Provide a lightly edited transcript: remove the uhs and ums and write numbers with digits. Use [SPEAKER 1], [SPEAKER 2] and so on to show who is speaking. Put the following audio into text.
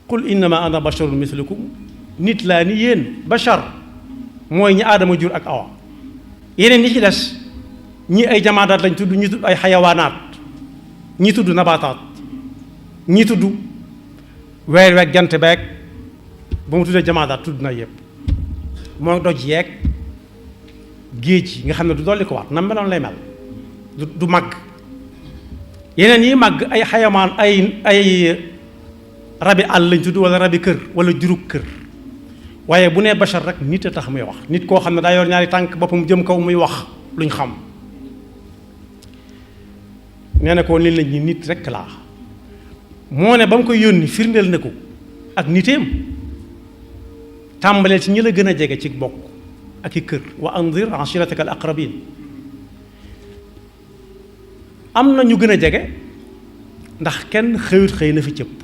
[SPEAKER 1] qul innama ana basharun mislukum nit laa ni yéen bashar mooy ñi aadama jur ak awa yeneen ñi ci des ñi ay jamaadaat lañ tudd ñi tudd ay xayawaanaat ñi tudd nabaataat ñi tudd weer weeg jant beeg ba mu tuddee jamaadaat tudd na yëpp moo doj yeeg géej yi nga xam ne du dolli ko waat na meloon lay mel du màgg yeneen yi màgg ay xayamaan ay rabi àll lañ tudd wala rabi kër wala jurug kër waaye bu nee bachar rek nit a tax muy wax nit koo xam ne daa yor ñaari tànk boppam jëm kaw muy wax luñ xam nee na ko lii lañ ñi nit rek laa moo ne ba mu koy yónni firndeel na ko ak niteem tàmbaleel ci ñi la gën a jege ci bokk ak i kër wa anzir ashirataka al aqrabin am na ñu gën a jege ndax kenn xëyut xëy na fi cëpp